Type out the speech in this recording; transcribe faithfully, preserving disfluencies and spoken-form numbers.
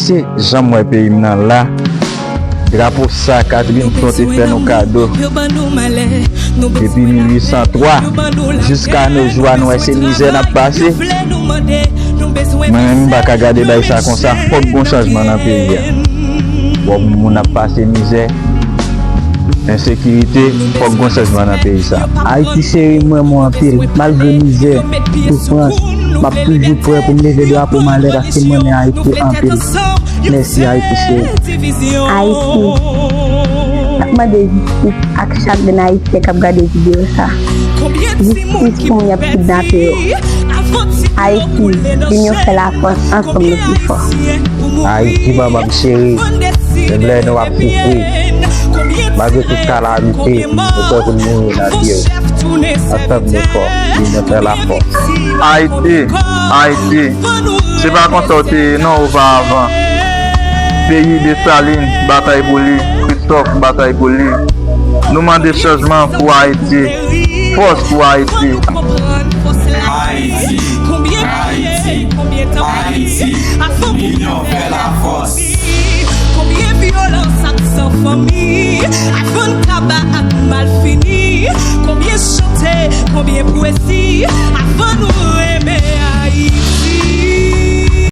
Se jan m wè peyi m nan la. Drapo sa Catherine Flon te fè nou kado. Depi mil uit san twa jiska nos jou a, nou wè se mizè n ap pase. Mwen menm, m pa ka gade bagay sa konsa. Fòk gon chanjman nan peyi a. Bon, moun ap pase mizè, ensekirite, fòk gon chanjman nan peyi sa. Ayiti cheri, m renmen w anpil. Malgre mizè, soufrans, m ap toujou prè pou m leve drapo malè paske m renmen Ayiti anpil. Mèsi Ayiti cheri. Ayiti, n ap mande jistis ak chak grenn Ayisyen k ap gade videyo sa. Jistis pou moun y ap kidnape yo. Ayiti, vini yo fè lafòs, ansanm nou pi fò. Ayiti manman m cheri, menm lè nou ap soufri, malgre tout kalamite, nou prè pou n mouri nan pye w. Ansanm nou fò, vini nou fè lafòs. Ayiti, Ayiti, se pa konsa w te ye non oparavan. Peyi Desalin batay pou li, Kristòf batay pou li. Nou mande chanjman pou Ayiti. Fòs pou Ayiti. Ayiti, Ayiti, Ayiti, linyon fè lafòs. Konbyen vyolans ak san fanmi, avan n kaba ak malfini. Konbyen chante, konbyen pwezi, avan nou